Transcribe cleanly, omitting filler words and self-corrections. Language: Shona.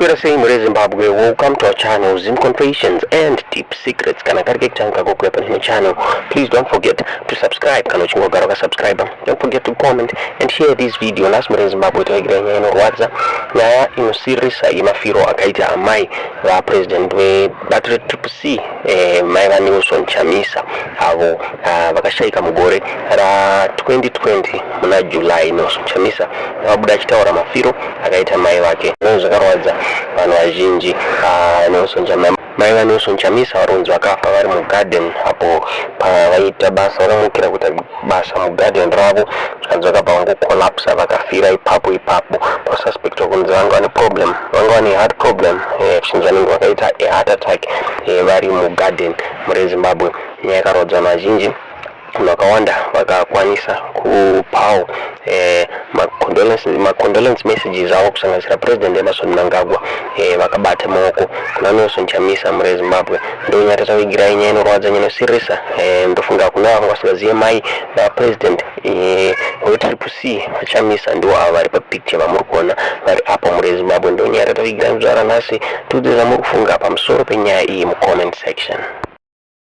Maswera sei mhuri yeZimbabwe? Welcome to our channel, Zim Confessions and Deep Secrets. Kana kari kekutanga kukuya panino channel, please don't forget to subscribe. Kana uchinge wagara wakasubscribe, don't forget to comment and share this video. Nhasi mhuri yeZimbabwe taigira nyaya inorwadza, nyaya inosiririsa yemafiro akaita amai vapresident vebato reTriple C, mai vaNelson Chamisa, avo vakashayika mugore ra2020 muna July. Nelson Chamisa vabuda achitaura mafiro akaita mai vake, zvinhu zvakarwadza vanhu vazhinji. Nelson Chamisa, mai vaNelson Chamisa varunzi vakafa vari mugarden apo pavaiita basa. Vakamukira kuita basa mugarden ravo, zvikanzi vakabva vangocollapsa, vakafira ipapo ipapo. Vasuspectwa kunzi vanga vane problem, vanga vane heart problem, zvichinzi vanenge vakaita aheart attack vari mugarden. Muri Zimbabwe, nyaya yakarwadza vanhu vazhinji. Vanhu vakawanda vakakwanisa kupawo macondolence messages avo, kusanganisira President Emmerson Mnangagwa, vakabata maoko kuna Nelson Chamisa. Muri Zimbabwe, ndonyaya tatavigirai, nyaya inorwadza, nyaya inosiririsa. Ndofunga kuna vanga vasingazive mai vapresident weTriple C, vaChamisa, ndo ava vari papicture vamuri kuona vari apo. Muri Zimbabwe, ndonyaya tatavigirai muzuva ranhasi. Tiudze zvamuri kufunga pamusoro penyaya iyi mucomment section.